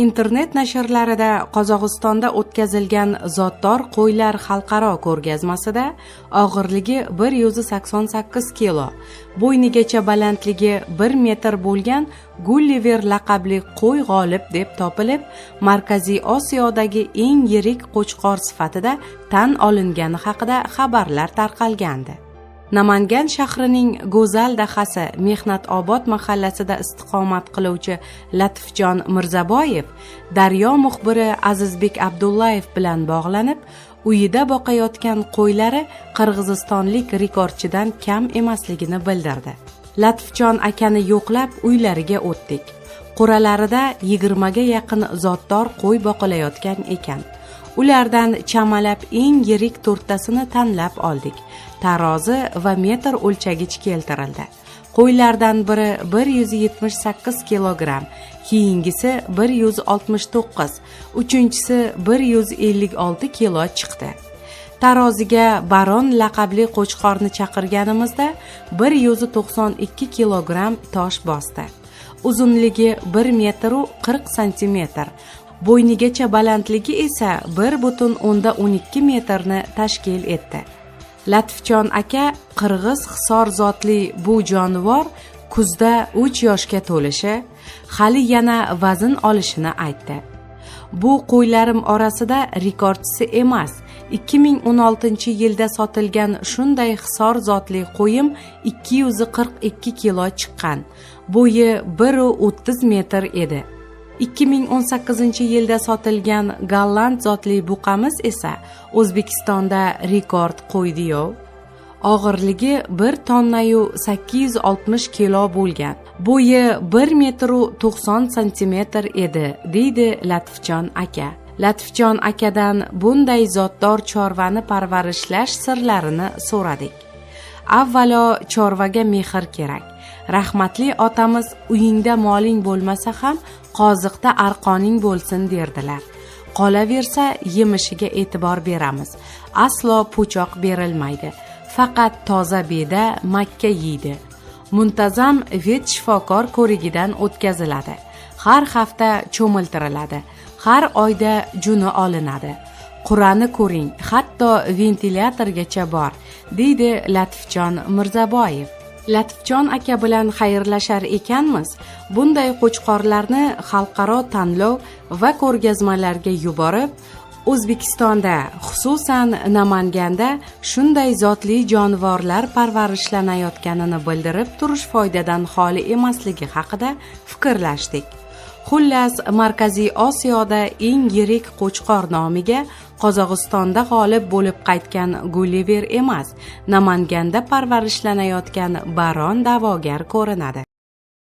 Internet nashrlarida Qozog'istonda o'tkazilgan zotdor qo'ylar xalqaro ko'rgazmasida og'irligi 188 kilo, bo'ynigacha balandligi 1 metr bo'lgan Gulliver laqabli qo'y g'olib deb topilib, Markaziy Osiyodagi eng yirik qo'chqor sifatida tan olingani haqida xabarlar tarqalgandi. Namangan shahrining go'zal dahasi Mehnatobod mahallasida istiqomat qiluvchi Latifjon Mirzaboyev Daryo muxbiri Azizbek Abdullayev bilan bog'lanib, uyida boqayotgan qo'ylari qirg'izistonlik rekordchidan kam emasligini bildirdi. Latifjon akani yo'qlab uylariga o'tdik. Qo'ralarida 20 ga yaqin zotdor qo'y boqilayotgan ekan. Ulardan chamalab eng yirik to'rttasini tanlab oldik. Tarozi va metr o'lchagich keltirildi. Qo'ylardan biri 178 kilogramm, keyingisi 169, uchinchisi 156 kilo chiqdi. Taroziga Baron laqabli qo'chqorni chaqirganimizda 192 kilogramm tosh bosdi. Uzunligi 1 metr 40 santimetr, bo'ynigacha balandligi esa 1,12 metrni tashkil etdi. Latifjon aka qirg'iz hisor zotli bu jonivor kuzda 3 yoshga to'lishi, hali yana vazn olishini aytdi. Bu qo'ylarim orasida rekordchisi emas. 2016-yilda sotilgan shunday hisor zotli qo'yim 242 kilo chiqqan. Bo'yi 1,30 metr edi. 2018-yilda sotilgan golland zotli buqamiz esa O'zbekistonda rekord qo'ydi-yu. Og'irligi 1 tonnayu 860 kilo bo'lgan. Bo'yi 1 metr 90 santimetr edi, deydi Latifjon aka. Latifjon akadan bunday zotdor chorvani parvarishlash sirlarini so'radik. Avvalo chorvaga mehr kerak. Rahmatli otamiz uyingda moling bo'lmasa ham qoziqda arqoning bo'lsin derdilar. Qolaversa yemishiga e'tibor beramiz. Aslo po'choq berilmaydi. Faqat toza beda, makka yeydi. Muntazam vet shifokor ko'rigidan o'tkaziladi. Har hafta cho'miltiriladi. Har oyda juni olinadi. Qurani ko'ring, hatto ventilyatorgacha bor, deydi Latifjon Mirzaboyev. Latifjon aka bilan xayrlashar ekanmiz, bunday qo'chqorlarni xalqaro tanlov va ko'rgazmalarga yuborib, O'zbekistonda, xususan Namanganda shunday zotli jonivorlar parvarishlanayotganini bildirib turish foydadan xoli emasligi haqida fikrlashdik. Xullas, Markaziy Osiyoda eng yirik qo'chqor nomiga Qozog'istonda g'olib bo'lib qaytgan Gulliver emas, Namanganda parvarishlanayotgan Baron da'vogar ko'rinadi.